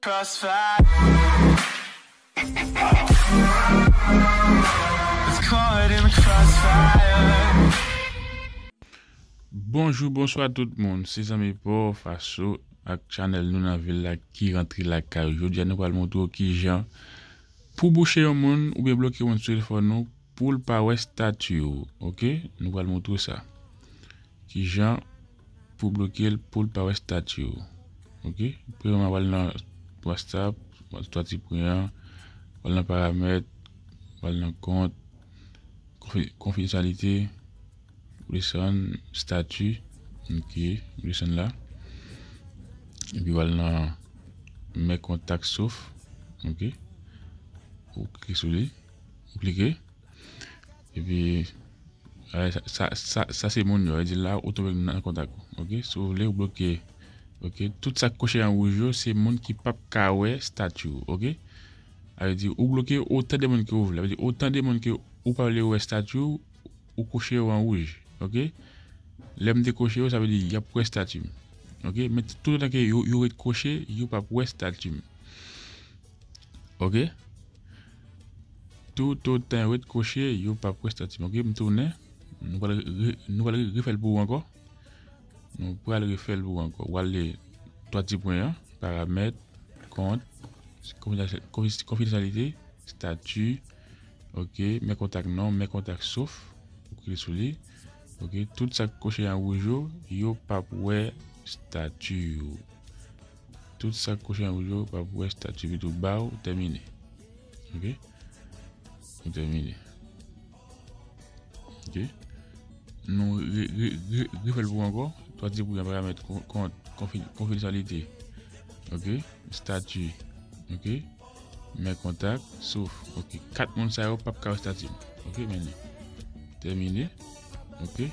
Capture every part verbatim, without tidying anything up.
Crossfire. It's caught in the crossfire. Bonjou, bonswa tout moun. Se zanmi pa w Faso ak chanèl Nou nan vil la ki rantre lakay ou. Jodi a nou pral montre w kijan pou bouche yon moun oubyen bloke yon moun sou telefòn ou pou l pa wè estati w. Oke? Nou pral montre w sa. Kijan pou bloke l pou l pa wè estati w. Oke? Premyèman, w al nan WhatsApp, w al twa ti pwen an, w al nan paramèt, w al nan kont, konfi-, konfidansyalite, w desann estati, oke, w desann la. Epi w al nan mes contacts sauf, oke. Ou klike sou li, ou klike. Epi, eh, sa, sa, sa, sa se moun yo. Sa vle di la, ou tonbe nan kontak ou. Oke? Si w vle, ou bloke. Oke? Tout sa k koche an wouj yo, se moun ki p ap ka wè estati w. Oke? Sa vle di, ou bloke otan de moun ke ou vle. Sa vle di, otan de moun ke ou pa vle wè estati w, ou koche yo an wouj. Oke? Lè m dekoche yo, sa vle di, y ap wè estati m. Oke? Men toutotan ke yo, yo ret koche, yo p ap wè estati m. Oke? Toutotan yo ret koche, yo p ap wè estati m. Oke, m tounen. Nou pral re-, nou pral re-, refè l pou ou ankò. Nou pral refè l pou ou ankò. W ale twa ti pwen an, paramèt, kont, konfidansyal-, konfi-, konfidansyalite, estati, oke, mes contacts non, mes contacts sauf, ou klike sou li. Oke, tout sa k koche an wouj yo, yo p ap wè estati w. Tout sa k koche an wouj yo p ap wè estati w, epi tou ba w tèmine. Oke? Ou tèmine. Oke? Nou re-, re-, re-, refè l pou ou ankò. Twa ti pwen an, paramèt, kon-, kont, konfi-, konfidansyalite. Oke? Estati. Oke? Mes contacts sauf. Oke. Kat moun sa yo p ap ka wè estati m. Oke, men li. Tèmine. Oke.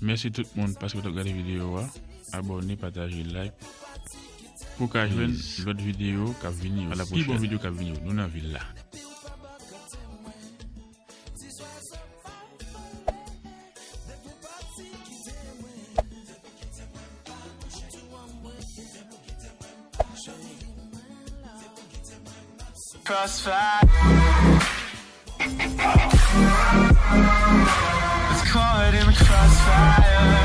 Mèsi tout moun paske w t ap gade videyo a. Abòne, pataje, like. Pou w ka jwenn lòt videyo k ap vini yo. Pi bon videyo k ap vini yo. Nou nan vil la. Crossfire. It's caught in the crossfire.